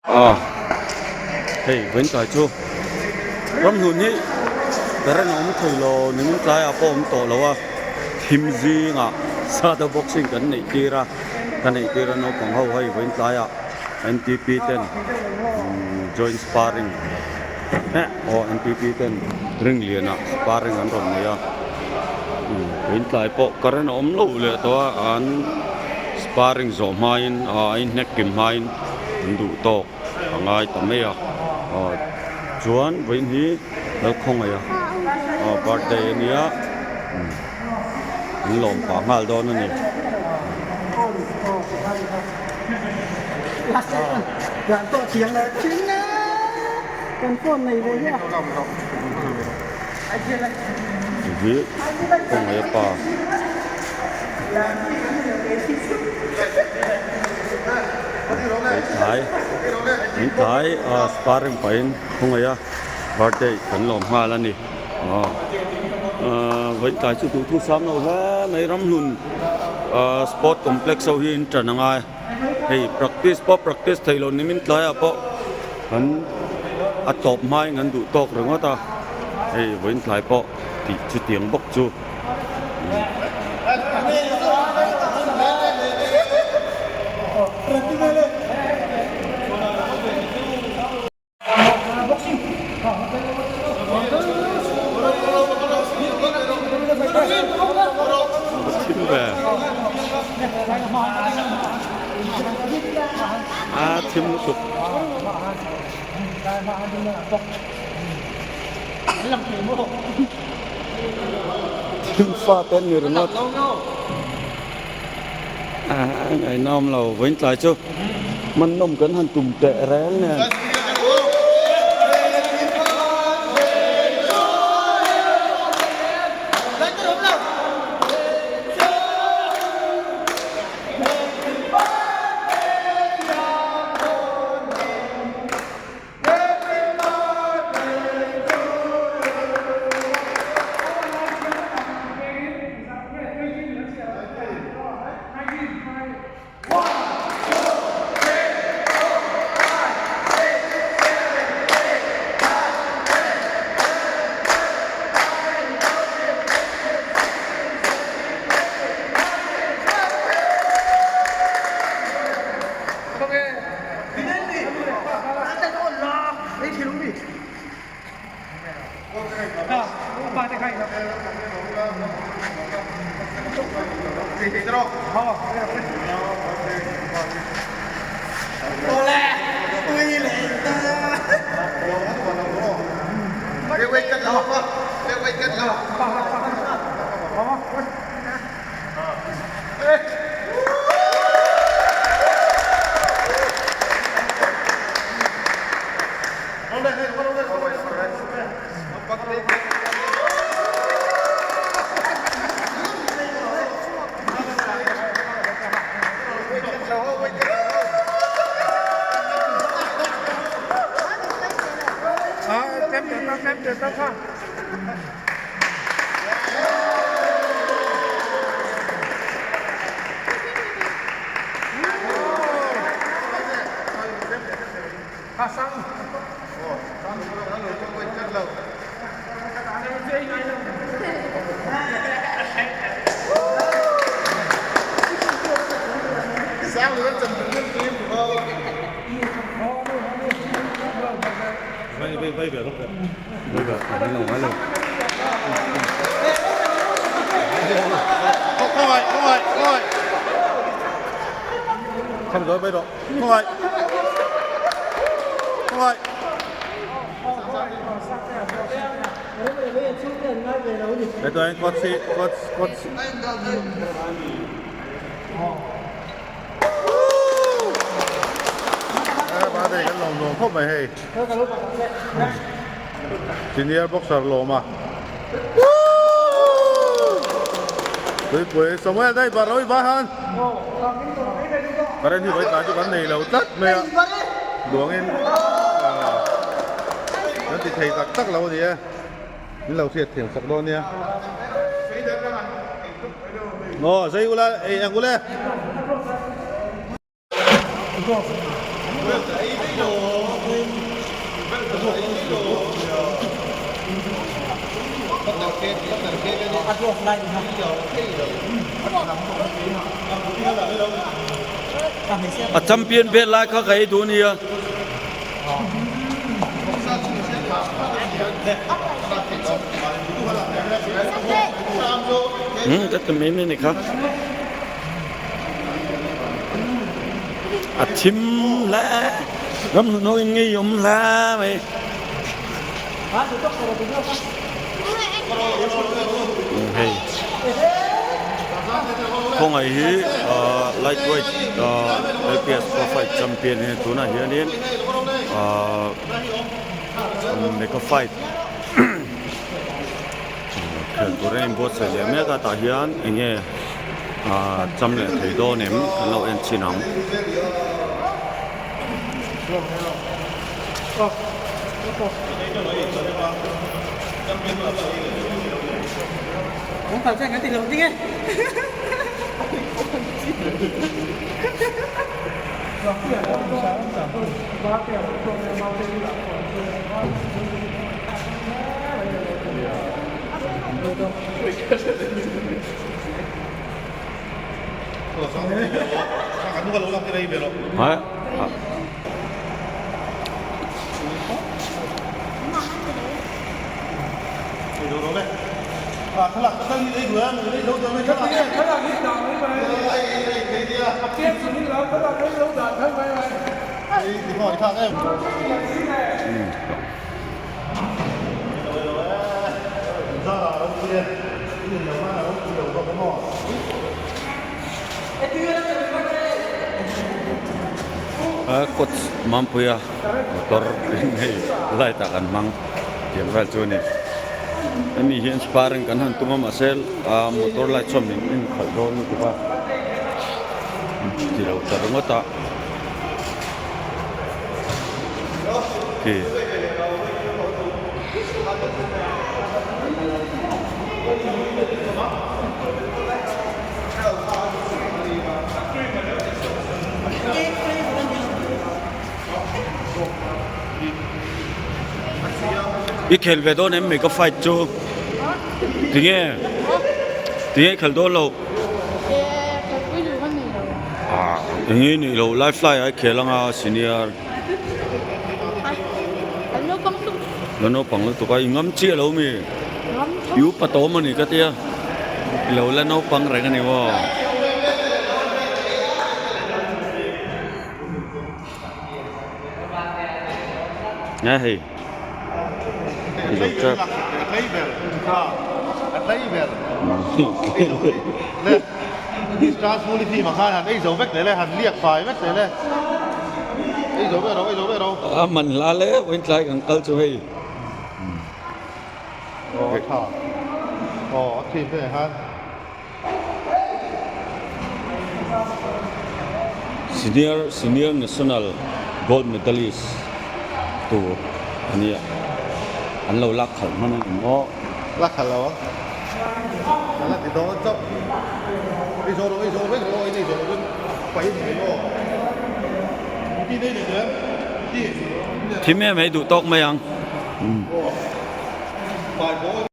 A hei vawiin tlai chu ramhlun hi current a awm thei lo nimin tlaiah pawh a awm tawh lo a thim zingah sada boxing kan neih tir a ka neih tir a naupang ho hei vawiin tlaiah N T P ten joint sparring eh aw N T P ten ring lianah sparring an rawn nei a vawiin tlai pawh current a awm lo leh tawh a an sparring zawh hmain a inhnek kim hmain an duh tawk a ngai ta mai a aw chuan vawiin hi Lalkhawngaih a aw birthday a nia an lawm pah nghal dawn a ni. Hi khawngaih a pa. Hmeitlai hmeitlai sparring pahin khawngaih a birthday kan lawm nghal a ni aw vawitlai chu duhthu sam lo hle mai ramhlun sport complex ho hi in tan angai hei practice pawh practice theih loh nimin tlaiah pawh an a tawp hmain an duh tawk ringawt a hei vawiin tlai pawh tih chutiang bawk chu. Thim ve a thim lutuk. Thim fa te an ni ringawt a ngaihnawm lo vawiin tlai chu hman nawm kan han tum teh reng nen. Senior boxer lawm a tuipui Samuel daih bar lo i vai han current hi vawi tlai chu kan nei lo tlat mai a duangin kan ti thei tak tak lo a ni e min lo hriat thiam sak dawn nia aw zai ula ei ang ule. A champion vel lai kha ka ei duh nia. Ka ti mai mai ni kha. A thim hle ramhlun ho in ngei awm hle mai. Hei khawngaih hi ahh light weight ahh L P S pro fight champion hi tunah hianin ahh mega fight Thian tur a inbuatsaih leh mek a tah hian eng nge ah cham leh thei dawn em kan lo en chhin ang. A kawt Mampuia motor hei light ah kan hmang tiang vel chu a ni hemi hian sparring kan han tum a mahse ah motor light chuan min en khalh dawn lutuk a ti lo ta ringawt a. I khel ve dawn em mai ka fight chu tinge tinge i khel dawn lo enge i nih loh life fly ah i khel anga senior la naupang lutuk a i ngam chiah lo mi i upa tawm a ni ka tia i lo la naupang reng a ni maw. Nge hei i lo tap. A man hla le vawiin tlai kan kal chu hei. Senior senior national gold medalist tur a nia an lo lak khalh hman a ni maw. Lak khalh lo ang. An la ti dawn chauh. Ei zawh rawh ei zawh vek rawh ei zawh lovin paih a ni mai maw. Ti nei leh em? Ti. Thim em ei duh tawk mai ang. Pai bawk.